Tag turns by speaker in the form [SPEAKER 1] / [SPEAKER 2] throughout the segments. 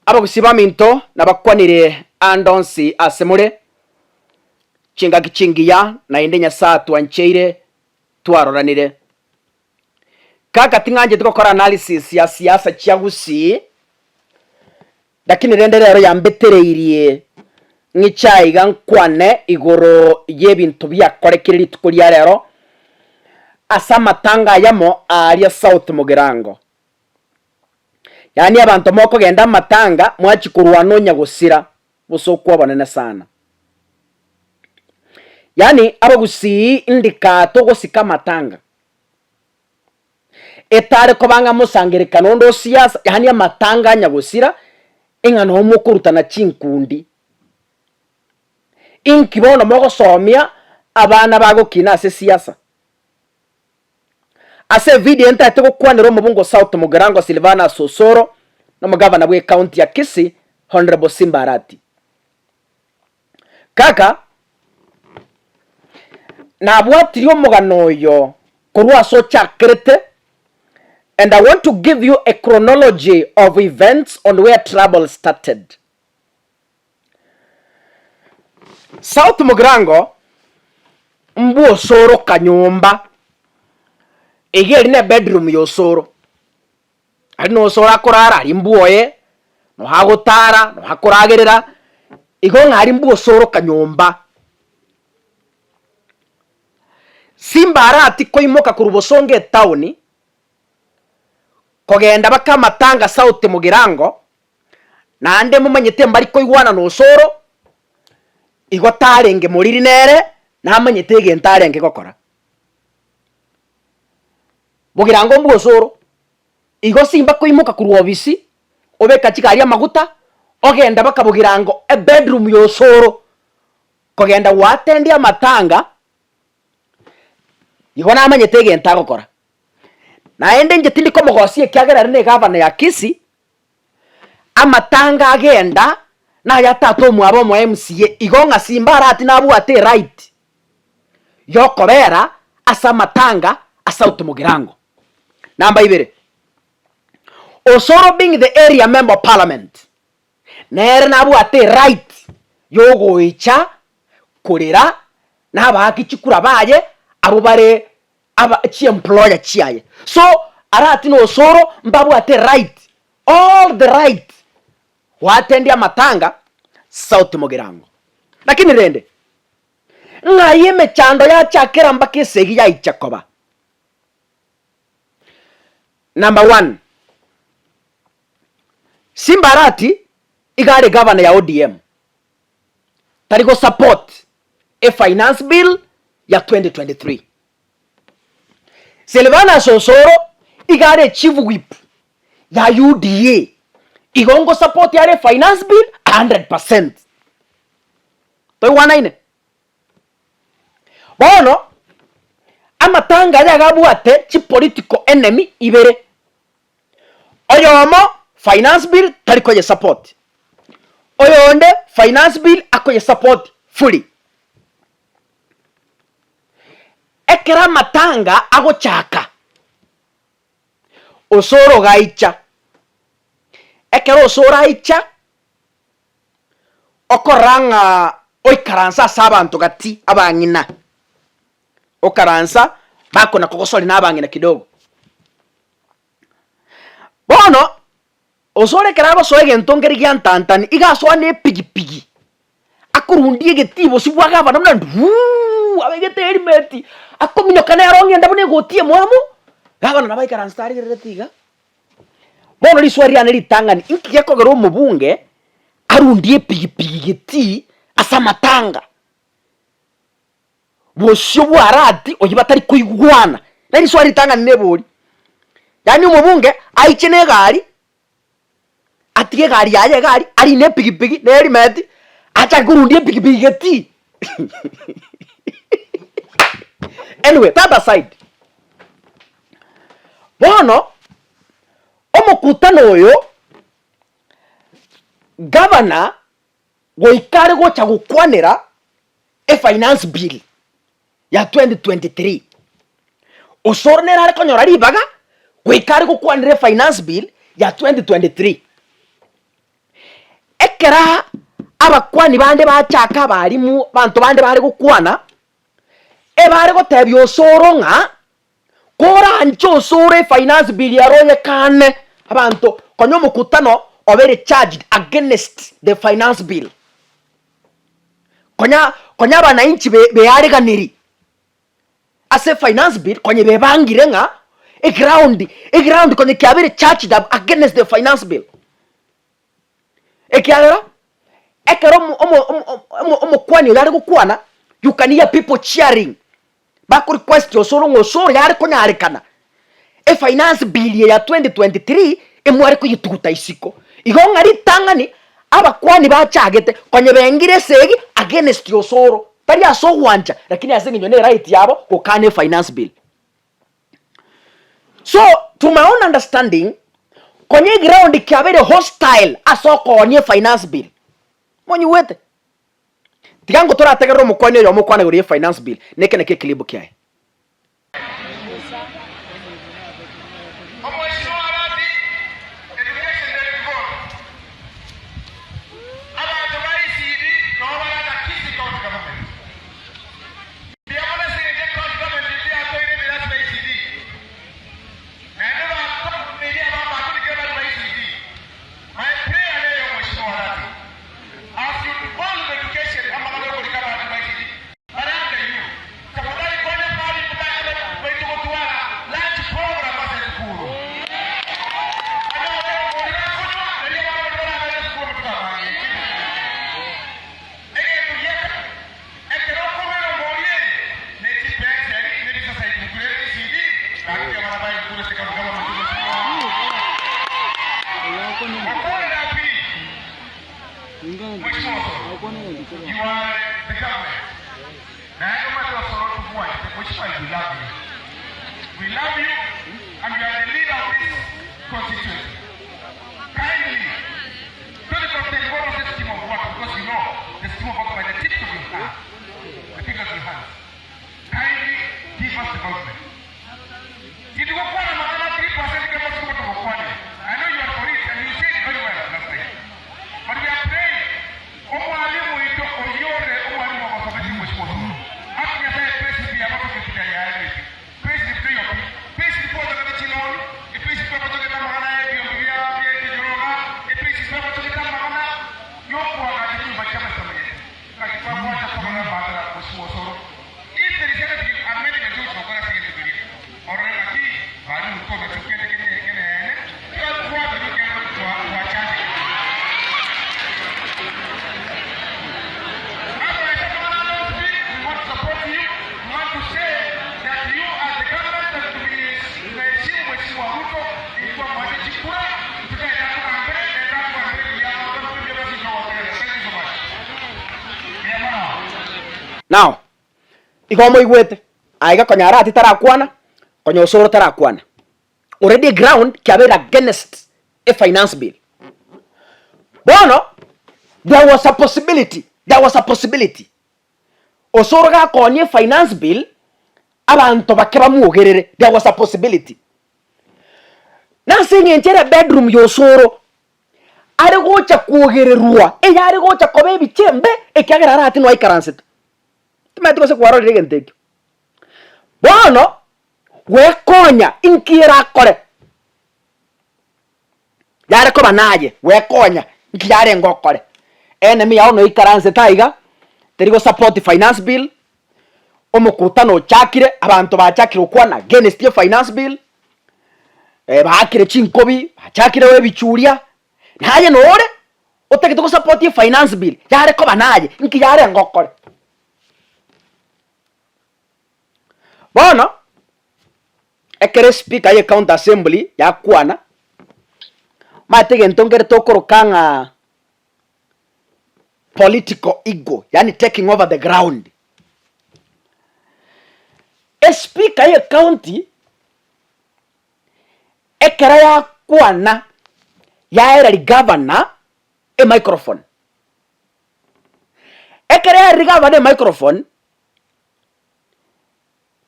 [SPEAKER 1] Abagusii baminto nabakwanire ande onsi ase more, chingaki chingiya, naende Nyasae atwancheire twaroranire. Kaka ting'ancheti gokora analysis ya siasa chia Gusii, lakini rende rero yambetereirie ng'iche aiga nkwane igoro y'ebinto biakorekire rituko ria rero ase amatanga ayamo aaria South Mugirango. Yaani abanto mokogenda amatanga mwachia korwana onya gosira bosokwa obonene sana. Yaani abagusii ndika togosika amatanga. Etare koba ng'a mosangerekano onde o siasa yaani amatanga anya gosira ing'a noo mokorutana chinkundi. Inki bono mogosomia abana bagokina ase siasa? Ase evidio eye ntaete gokwanera omobunge o South Mugirango Silvanus Osoro na omogavana bwe county ya Kisii Honourable Simba Arati. Kaka nabwatirie omogano oyo korwa ase ochakerete and I want to give you a chronology of events on where trouble started. South Mugirango mbwa Osoro kanyomba, iga eri ne bedroom ya Osoro, aria na Osoro akorara aria mbwa oye, noho agotara, noho akoragerera, igo ng'a aria mbwa Osoro kanyomba. Simba arati koimoka korwa Bosongo etown, kogenda baka amatanga South Mugirango, Naende momanyete mbari koigwana nosoro, igo tarenge moriri nere, namanyete egento arenge gokora. Bogirango mbwa osoro, igo simba koimoka korwa obisi, obeka chigari amaguta, ogenda baka bogirango ebedroom ya osoro, kogenda goatendia amatanga, igo namanyete egento agokora. Naende inche tindi komogosia ekiagera ere negavana ya Kisii, Amatanga agenda naya tata omwabo omo MCA igo ng'a Simba arati nabwate eright yokobera ase amatanga a South Mugirango. Number ibere, Osoro being the area member of parliament nere nabwate eright yogoicha korera na abaaki chikura baye abwo bare aba chiemployer chiaye. So arati na Osoro mbabwate right, all the right goatendia amatanga South Mugirango. Lakini rende, ng'ai emechando yachakera mpaka esegi yaicha koba? Number one, Simba Arati iga are governor ya ODM, tari go support e finance bill ya 2023. Silvanus Osoro iga are chief whip ya UDA igo ngo support are e finance bill 100%. Toigwanaine? Bono amatanga aya iga abwate chi political enemy ibere. Oyomo finance bill tari koye support, oyonde finance bill akoye support fully. Ekero amatanga agochaka, Osoro gaicha, ekero Osoro aicha, okorora ng'a oikaranse ase abanto gati abang'ina, okaransa bakona kogosori na abang'ina kidogo. Bono, osore ekero agosoa egento nkere giantantani, iga asoa na epigipigi, akorundia egetii bosio bwa gavana buna nduuuu, abegete erimeti, akominyoka nere ong'enda buna egoti emwamu, gavana nabo aikaransete arigerereti iga. Bono riswali riane ritang'ani, inki gekogera omobunge arundie epigipigi getii ase amatanga? Bosio bw'Arati oyio batari koigwana. Na riswali ritang'ani nebori, yaani omobunge aiche na egari, atige egari yaye egari, arine epigipigi na erimeti, achake korundia epigipigi getii. Anyway, that aside, bono omokutano oyo, gavana goika are gocha gokwanera efinance bill ya 2023, Osoro nere are konyora ribaga goika are gokwanera efinance bill ya 2023. Ekero abakwani bande bachaka abalimu, abanto bande bare gokwana, ebare gotebia osoro ng'a koranche osoro efinance bill ere oyekane, abanto konya omokutano obeire charged against the finance bill. Konya konya abananchi be beareganiri ase finance bill konya bebangire ng'a eground eground konya kiabeire charged up against the finance bill. Ekiagera ekero omo omo omo omokwani oyo are gokwana, you can hear people cheering, bako request osoro ng'a osoro yare konyarekana, efinance bill eye ya 2023 emware koyetuguta isiko. Igo ng'a ritang'ani abakwani bachagete konya bengire esegi against osoro, tari ase ogwancha lakini ase eng'encho ne right yabo gokana efinance bill. So to my own understanding, konya eground kiabeire hostile ase okoonia efinance bill. Monyigwete? Tiga ngo torategerere omokwani oyomo okwana igoro ye finance bill, neke nakio ekilibu kiaye.
[SPEAKER 2] Omweshimiwa Arati, Education teri board. Abanto ba ECD noo bare under Kisii County Government. Mbuya mono ase engencho ecounty government intwe yatoire ebirasi bia ECD naende bakomirie abambaturikire bari ba ECD. My prayer neye Mweshimiwa Arati, as you devolve education amang'ana okorika abanto ba ECD bare under you, tafadhali konya abarimu baito gotwara lunch program ase esukuru. Banyore omorero akonywa nario abana baria barabere esukuru amatuko amange. Egento gieka Ekero okorwera omoria eye ne chipenseli ne chisosaiti bukure ecd, gaki abana baye bukure ase ekanisa bamanyete gosoma. Gokwana na pili, Mheshimiwa Osoro, you are the government. Naende omanyete Osoro tobwanchete, Mheshimiwa we love you. We love you and you are the leader of this constituency. Kindly Toli kotengoba ase scheme of work because you know the scheme of work by the tips of your hand, the fingers of your hands. Kindly give us development. Tindi gokwana amang'ana 3% kera amatuko togokwanire. I know you are for it and you said it very well last time. But we are praying omwalimu oito oyio ore omwalimu ogosometie mheshimiwa Osoro. Aki Nyasaye payslip yabatogete yaye Payslip teiyo pi. Payslip otogete chilori, epayslip egotogete amang'ana y'ebiombe bia bia ekenyoro iga, epayslip egotogete amang'ana y'okoagacha chinyomba chi'amaseseni. Naki twagwancha korora amabera bosio bw'osoro. If there is anything amendment ogocha gokora ase egento keria, orore ng'aki baria Ruto nakio kende kende ekeneene, tiga twaberwe ekero twa twachandekire. Otherwise amang'ana ande onsi pi, we want to support you. We want to say that you as the government that tunaheshimu Mheshimiwa Ruto intwe mwanche chikura ntitagenda togambere nenda togambere buya abanto abwo mbuya bionsi togotegerera thank you so much mbuya mono.
[SPEAKER 1] Now, igo omoigwete, aiga konya Arati tarakwana, konya Osoro tarakwana. Already eground kiabeire against efinance bill. Bono, there was a possibility, there was a possibility Osoro gakoonia efinance bill abanto bake bamwogerere, there was a possibility. Nase eng'encho ere bedroom ya Osoro are gocha kwogererwa eyare gocha koba ebicha embe ekiagera arati noe aikaransete. Timanyeti gose kwarorire egento ekio. Bono gwekonya inki erakore? Yare koba naye gwekonya nki yarenge okore. Enemy yao noikaransete aiga, teri go support finance bill, omokutano ochakire, abanto bachakire gokwana against ye finance bill, baakire chinkobi, bachakire ebichuria, naye nore otagete go support efinance bill, yare koba naye nki yarenge okore. Bono. Ekero espeaker ye county assembly yakwana, omanyete egento nkere tokoroka ng'a political ego, yaani taking over the ground. Espeaker ye county ekero yakwana yaereria governor emicrophone, ekero yaereria governor emicrophone.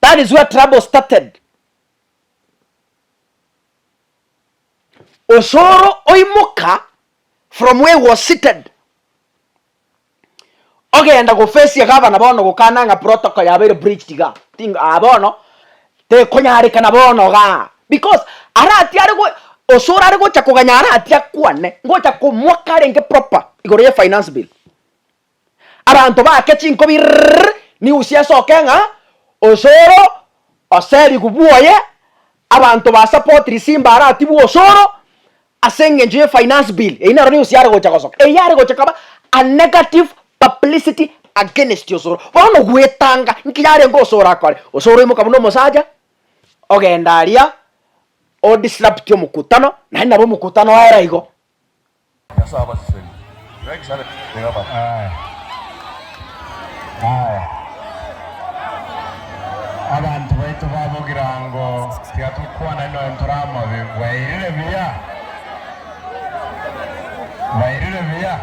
[SPEAKER 1] That is where trouble started. Osoro oimoka from where he was seated, ogenda goface gavana bono gokana ng'a protocol yabeire breached igaa, ting aa bono tekonyarekana bono igaa because aratie are go osoro are gocha koganya aratie akwane, ngocha komoaka arenge proper igoro ye finance bill. Abanto baake chinkobi rrrr, news esoke ng'a Osoro oserigwe bwoye, abanto ba supportiri Simba aratibwe Osoro ase eng'encho ye finance bill. Eyio nero news yare gocha gosoka. Eyio yare gocha koba a negative publicity against Osoro. Bono gwetanga nki yarenge Osoro akore? Osoro oimoka buna omosacha, ogenda aria o disrupt omokutano, naende nabo omokutano oera igo.
[SPEAKER 3] Nyasae abasesenie. Your Excellency the Governor.
[SPEAKER 4] Aya. Aya. Abanto baito ba Bogirango tiga tokwane nonya ntore amabe. Bwairire buya? Bwairire buya?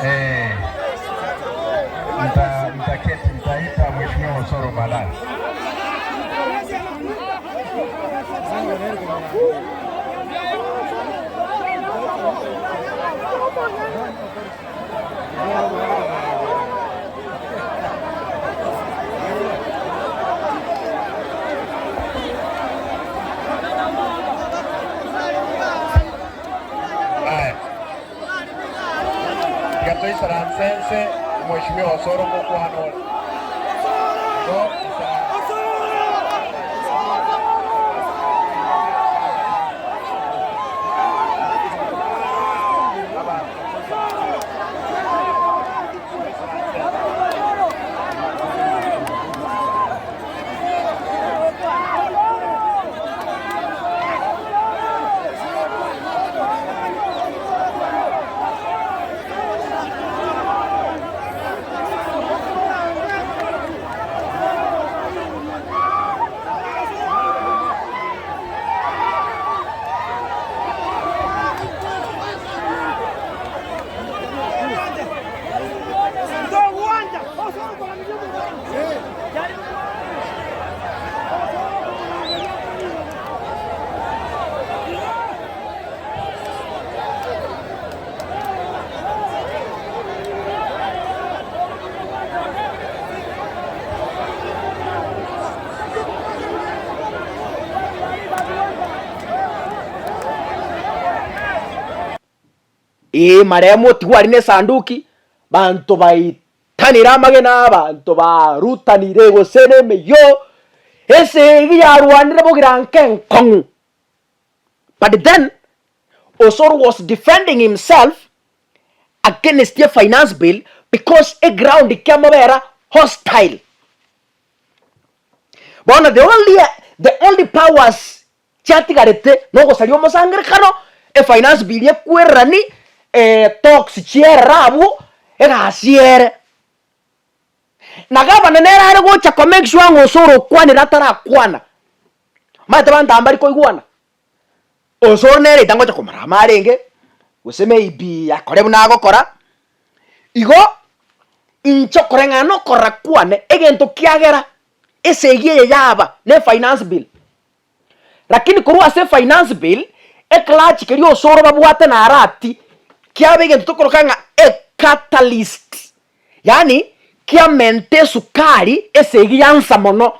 [SPEAKER 4] Eh. Nta ntaketi ntaita Mheshimiwa Osoro baadaye. Aya. Tiga toisaranse nse, Omweshimiwa Osoro ngokwana ore. Igo isaranse. Abanto toisaranse. Toisaranse nse.
[SPEAKER 1] Ee, marehemu otigwe aria nesanduki, banto baitanire amagena, abanto barutanire gose nemeyio, esegi yarwanire bogiranke enkong'u. But then Osoro was defending himself against a finance bill because eground kiamobera hostile. Bono the only, the only powers chiatigarete nogosaria omosangerekano, efinance bill ekwererani, talks chierere abwo, egasi ere. Na gavana nere are gocha ko make sure ng'a Osoro okwanire atarakwana. Omanyete abanto aba mbari koigwana. Osoro nere ita ngocha komorama arenge, gose maybe akore buna agokora, igo inche okoreng'ana na okorora kwane, egento kiagera esegi eye yaba ne efinance bill. Lakini korwa ase efinance bill, eclergy keria osoro babwate naro ati, kiaba egento tokoroka ng'a ecatalyst, yaani kiamenta esukari esegi yansa mono,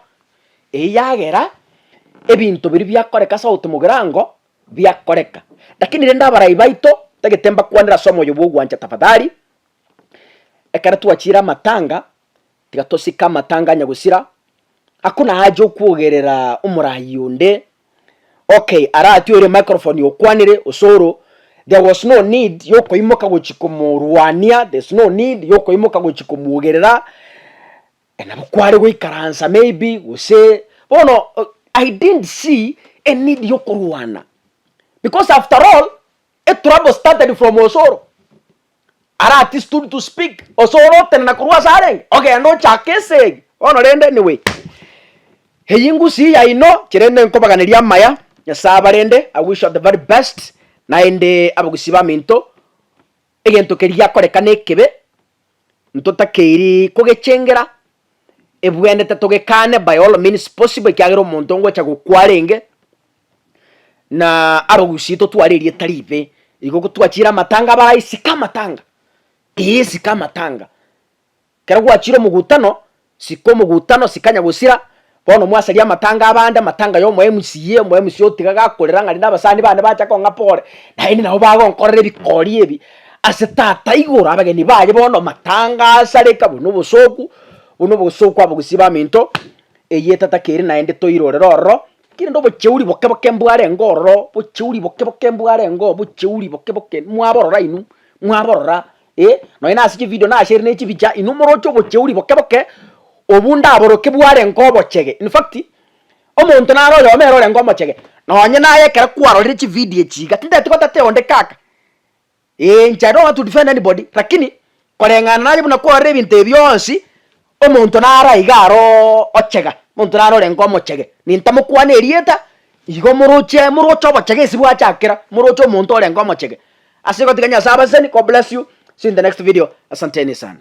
[SPEAKER 1] Eyio yagera ebinto biria biakoreka ase ogotemwa gerango biakoreka. Lakini rende abarai baito ntagete mbakwanere ase omoyo bw'ogwancha tafadhali, ekero twachire amatanga, tiga tosike amatanga anya gosira, hakuna haja okwogerera omorai onde, okay aratwere emicrophone okwanire osoro, there was no need yokoimoka gochia komorwania, there's no need yokoimoka gochia komwogerera. Nabo kware goikaransa maybe gose bono I didn't see a need yokorwana because after all a trouble started from Osoro. Arati stood to speak, Osoro otenena korwa ase arenge ogenda ochake esegi bono rende anyway eyio ngusi yaino chirende nkobaganeria amaya Nyasaye abarende I wish you the very best naende abagusii baminto egento keria giakoreka nekebe. Ntotakeiri kogechengera, ebwenerete togekane by all means possible ekiagera omonto ngocha gokwa arenge, na abagusii totware erieta ribe. Igo gotwachire amatanga abarai sika amatanga, ee sika amatanga. Ekero gwachire omogutano, sika omogutano, sika nyagosira, bono mwasaria amatanga abande, amatanga ya omo MCA, omo MCA otiga gakorera ng'a rende abasani bane bacha kong'a pore, naende nabo bagonkorera ebikori ebi, ase tata igoro abageni baye bono matanga asareka buna obosoku, buna obosoku abagusii baminto, eyio etatakeire naende toirorere ororo, Kende obocheuri boke boke mbwarenge ororo, bocheuri boke boke mbwarenge oo, bocheuri boke boke mwaborora inwe, mwaborora eh, nonye na ase chividio nashaire ne chibicha, inwe moroche obocheuri boke boke, obwo ndaboroke bwarenge obochege. In fact, omonto nare oyomo ere orenge omochege, nonye naye ekero kwarorire chividio echi iga, tintageti gotetea onde kaka. Ee, inche I don't want to defend anybody, lakini koreng'ana naye buna kwarorire ebinto ebi bionsi, omonto nare aiga aro ochega, omonto nare orenge omochege, nintamokwana erieta, igo moroche moroche obochege ase bwachakera, moroche omonto orenge omochege. Ase igo tiga Nyasae abasesenie, God bless you, see you in the next video, asanteni sana.